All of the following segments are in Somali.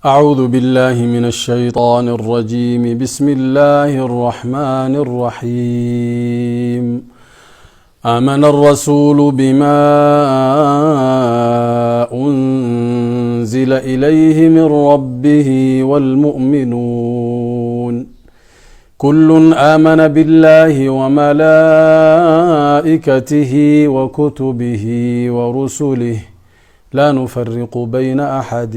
أعوذ بالله من الشيطان الرجيم. بسم الله الرحمن الرحيم. آمن الرسول بما أنزل إليه من ربه والمؤمنون، كل آمن بالله وملائكته وكتبه ورسله، لا نفرق بين أحد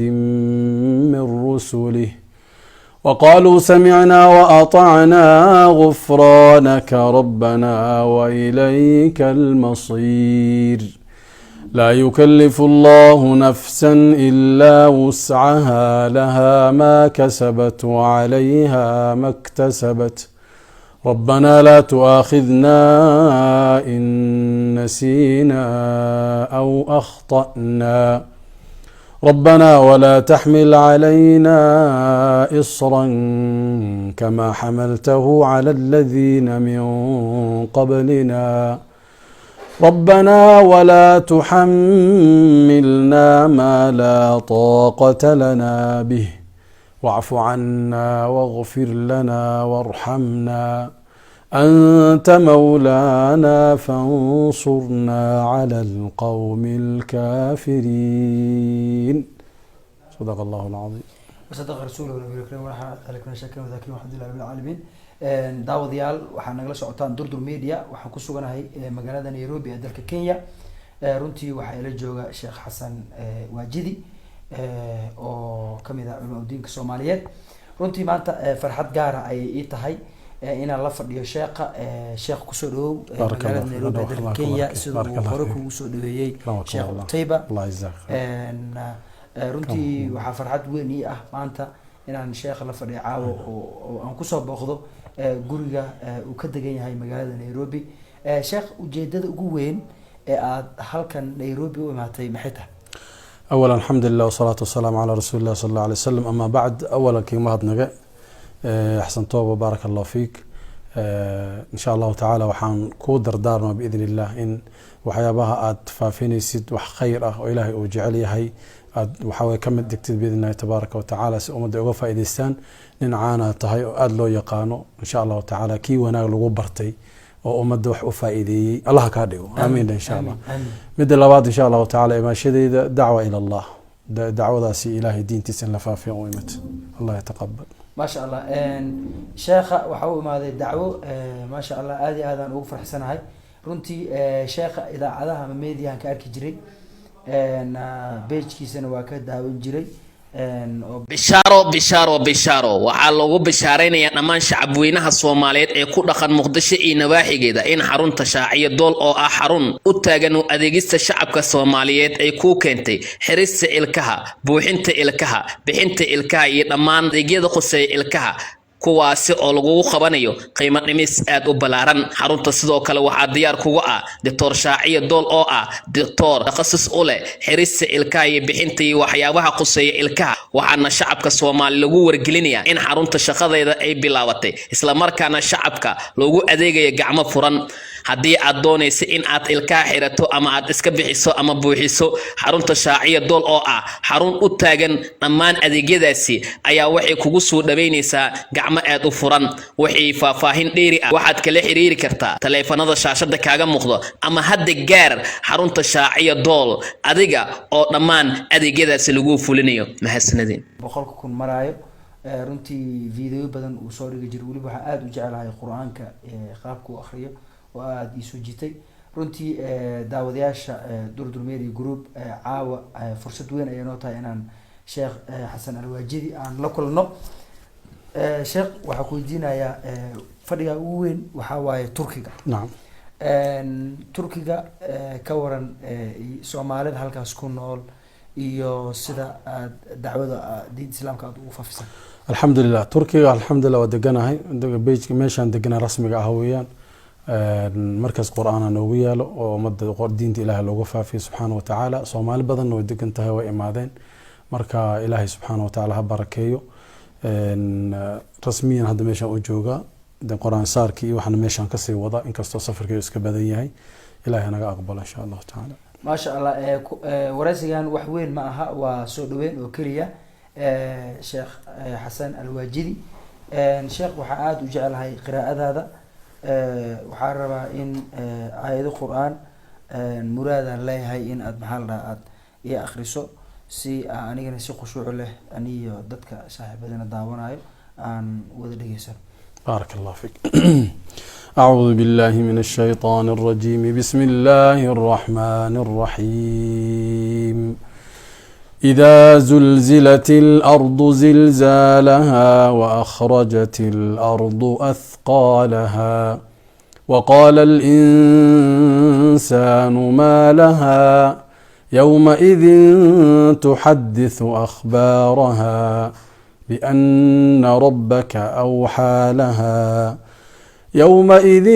من رسله، وقالوا سمعنا وأطعنا، غفرانك ربنا وإليك المصير. لا يكلف الله نفسا إلا وسعها، لها ما كسبت وعليها ما اكتسبت. ربنا لا تؤاخذنا إن نسينا أو أخطأنا، ربنا ولا تحمل علينا إصرا كما حملته على الذين من قبلنا، ربنا ولا تحملنا ما لا طاقة لنا به، واعف عنا واغفر لنا وارحمنا، أنت مولانا فانصرنا على القوم الكافرين. صدق الله العظيم. وصدق رسوله النبي الكريم، ونحن ذلك من الشاكرين وذاكرين، والحمد لله رب العالمين. Daawadayaal, waxaa nagala socotaan Durdur Media. Waxaan ku suganahay magaalada Nairobi ee dalka Kenya. Runtii waxaa ila jooga Sheekh Xasan Waajidi oo kamid ah culamaa udiinka Soomaaliyeed. Runtii maanta farxad gaara ayay ii tahay inaan la fadhiyo sheekha. Sheekh, kusoo dhawow magaalada Nairobi ee dalka Kenya, sida uu hore kugu soo dhaweeyey Sheekh Qutayba. الله يجزاك. Runtii waxaa farxad weyn ii ah maanta inaan sheekha la fadhiyo caawo oo aan kusoo booqdo guriga uu ka degan yahay magaalada Nairobi. Sheekh, ujeedada ugu weyn ee aad halkan Nairobi u imaatay maxay tahay? أولا، الحمد لله والصلاة والسلام على رسول الله صلى الله عليه وسلم، أما بعد، أولا كي mahadnaqe Xasan Tooba, بارك الله فيك. إن شاء الله تعالى waxaan kuu dardaarma بإذن الله in waxyaabaha aad faafinaysid wax khayr ah oo Ilaahay uu jecel yahay aad waxaweye ka mid dhigtid بإذن الله تبارك وتعالى, si ummadda uga faa'iidaystaan. Nin caana tahay oo aada loo yaqaano. إن شاء الله تعالى kii wanaag lagu bartay oo ummadda wax u faa'iideeyey Allah kaa dhigo, aamiin, إن شاء الله. Amiin. Midda labaad, إن شاء الله تعالى, imaashadeyda دعوة إلى الله, dacwadaasi Ilaahay diintiisa in la faafiyo u imid. الله يتقبل. ما شاء الله. Sheekha waxa uu imaaday dacwo. ما شاء الله, aad iyo aad aan ugu farxsanahay runtii. Sheekha idaacadaha ama mediahan ka arki jiray, page-kiisana waa ka daawan jiray oo Bishaaro, bishaaro, bishaaro! Waxaa loogu bishaaraynayaa dhammaan shacabweynaha Soomaaliyeed ee ku dhaqan Muqdisho iyo nawaaxigeeda in xarunta Shaaciyo Dool, oo ah xarun u taagan u adeegista shacabka Soomaaliyeed, ay kuu keentay xirista ilkaha, buuxinta ilkaha, bixinta ilkaha iyo dhammaan adeegyada khuseeya ilkaha, kuwaasi oo lagugu qabanayo qiimo dhimis aad u ballaaran. Xarunta sidoo kale waxaa diyaar kuga ah Doctor Shaaciyo Dool, oo ah doctor takhasus u leh xirista ilkaha iyo bixinta iyo waxyaabaha khuseeya ilkaha. Waxaana shacabka Soomaali lagu wargelinayaa in xarunta shaqadeeda ay bilaabatay, islamarkaana shacabka loogu adeegayo gacmo furan. Haddii aad doonaysa in aad ilkaha xirato ama aad iska bixiso ama buuxiso, xarunta Shaaciya Dool, oo ah xarun u taagan dhammaan adeegyadaasi, ayaa waxay kugu soo dhaweynaysaa gacmo aad u furan. Wixii faahfaahin dheeri ah waxaad kala xiriiri kartaa taleefanada shaashada kaaga muuqdo, ama hadda gaar xarunta Shaaciya Dool, adiga oo dhammaan adeegyadaasi lagu fulinayo. Mahadsanadeen. 100,000 maraayo. Runtii video badan uu soo dhigi jiray. Weliba waxaan aada u jeclahay Qur-aanka qaabka uu akriyo oo aada iisoo jitay runtii. Daawadayaasha Durdur Media Group, caawa fursad weyn ayay noo tahay inaan Sheekh Xasan Alwaajidi aan la kulno. Sheekh, waxaa ku weydiinayaa, fadhiga ugu weyn waxaa waaye Turkiga. Nacam. Turkiga ka waran Soomaalida halkaas ku nool iyo sida aad dacwada diinta Islaamka aad ugu faafisaan? Alxamdulilah, Turkiga alxamdulilah waa deganahay. Page meeshaan deganaa rasmiga ah weeyaan. Markaas Qur-aana noogu yaalo oo ummadda diinta Ilaahay looga faafiyo سبحانه وتعالى. Soomaali badanna way degan tahay, way imaadeen. Marka Ilaahay سبحانه وتعالى ha barakeeyo. Rasmiyan hadda meeshaan u joogaa de Qur-aan saarkii iyo waxaana meeshaan kasii wada, inkastoo safarkii iska badan yahay. Ilahay hanaga aqbalo إن شاء الله تعالى. ما شاء الله. Waraysigan wax weyn ma aha, waa soo dhaweyn oo keliya. Sheekh Xasan Alwaajidi. Sheekh, waxaa aada u jeclahay qiraa'adaada. Waxaa rabaa in aayado Qur-aan muraadaan leeyahay in aad, maxaa la dhahaa, aad ii akriso si anigana si khushuuc leh aniyo dadka saaxiibadana daawanayo aan wada dhegeysano. بارك الله فيك. أعوذ بالله من الشيطان الرجيم. بسم الله الرحمن الرحيم. إذا زلزلت الأرض زلزالها وأخرجت الأرض أثقالها وقال الإنسان ما لها يومئذ تحدث أخبارها بأن ربك أوحى لها. يومئذ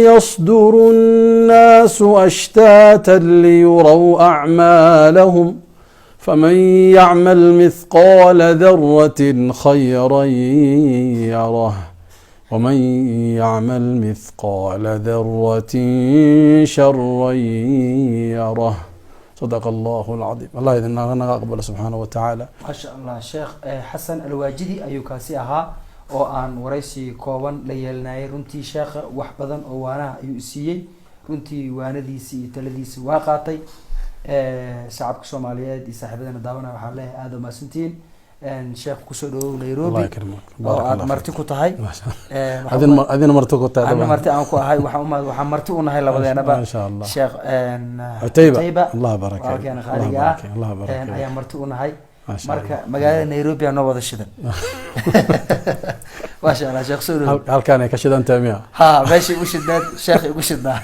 يصدر الناس أشتاتا ليروا أعمالهم، فمن يعمل مثقال ذرة خيرا يره، ومن يعمل مثقال ذرة شرا يره. صدق الله العظيم. الله idin naga aqbalo subxaanahu wa tacaala. Maasha Allah. Sheekh Xasan Alwaajidi ayuu kaasi ahaa oo aan waraysi kooban la yeelanayay. Runtii sheekha wax badan oo waanaha ayuu isiiyey. Runtii waanadiisi iyo taladiisi waa qaatay. Shacabka Soomaaliyeed iyo saaxiibadana daawanaya waxaan leeyahay aada umahadsantihiin. Sheekh, kusoo dhawow Nairobi Allah yakrimak. oo aad marti ku tahay. Adina marti ku tahay. Ana marti aan ku ahay. Waxaan marti u nahay labadeenaba Ma sha Allah. Sheekh Cutayba, Allah barakeeyo. Walaalkeena Allah qaaliga ah barakeeyo, Allah barakeeyo. Ayaan marti u nahay. Ma sha Marka Allah. magaalada Nairobi aa noo wada shidan, maasha Allah. Sheekh, soo dhawow. Halkaan ay ka shidan tahay miya? Ha, meeshay ugu shidnaad sheekhay ugu shidnaa.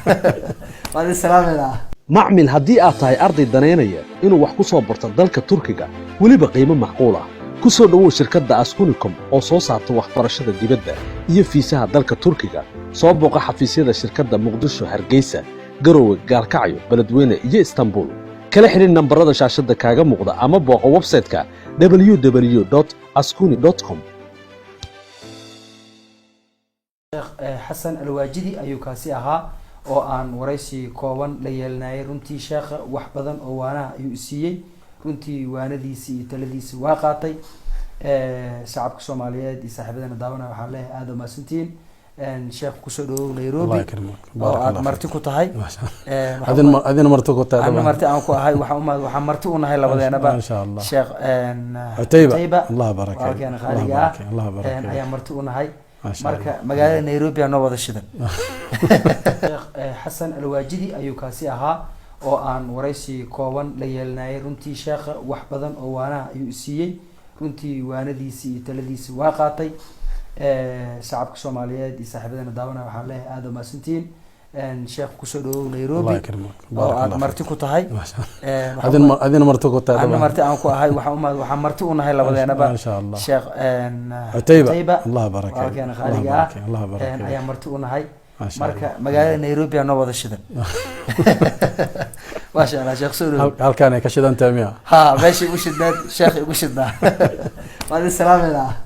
Waa idin salaameynaa. Macmil, haddii aad tahay arday danaynaya inuu wax ku soo barto dalka Turkiga, weliba qiimo macquul ah, ku soo dhowow shirkadda Askunicom oo soo saarta waxbarashada dibadda iyo fiisaha dalka Turkiga. Soo booqa xafiisyada shirkadda Muqdisho, Hargeysa, Garowe, Gaalkacyo, Beledweyne iyo Istanbul. Kala xidhiir nambarada shaashadda kaaga muuqda ama booqo website-ka www askuni com. Sheekh Xasan Alwaajidi ayuu kaasi ahaa oo aan waraysi kooban la yeelanayay. Runtii sheekha wax badan oo waanaha ayuu isiiyey. Runtii waanadiisi iyo taladiisi waa qaatay. Shacabka Soomaaliyeed iyo saaxiibadana daawanaya waxaan leeyahay aada umahadsantihiin. Sheekh, kusoo dhawow Nairobi Allah yakrimak. oo aad marti ku tahay. Ma sha Allah. Adina marti ku tahay. Ana marti aan ku ahay. Waxaan marti u nahay labadeenaba Ma sha Allah. Sheekh Cutayba, Allah barakeeyo. walaalkeena Allah qaaliga ah barakeeyo, Allah barakeeyo. Ayaan marti u nahay. Ma sha Marka Allah. magaalada Nairobi aa noo wada shidan. Sheekh Xasan Alwaajidi ayuu kaasi ahaa oo aan waraysi kooban la yeelanayay. Runtii sheekha wax badan oo waanaha ayuu isiiyey. Runtii waanadiisi iyo taladiisi waa qaatay. Shacabka Soomaaliyeed iyo saaxiibadana daawanaya waxaan leeyahay aada umahadsantihiin. Sheekh, kusoo dhawow Nairobi Allah yakrimak. oo aad marti ku tahay. Ma sha Allah. Adina marti ku tahay. Ana marti aan ku ahay. Waxaan marti u nahay labadeenaba Ma sha Allah. Sheekh Cutayba, Allah barakeeyo. walaalkeena Allah qaaliga ah barakeeyo, Allah barakeeyo. Ayaan marti u nahay. Ma sha Marka Allah. magaalada Nairobi aa noo wada shidan, maasha Allah. Sheekh, soo dhawow. Halkaan ay ka shidan tahay miya? Ha, meeshay ugu shidnaad sheekhay ugu shidnaa. Waa idin salaameynaa.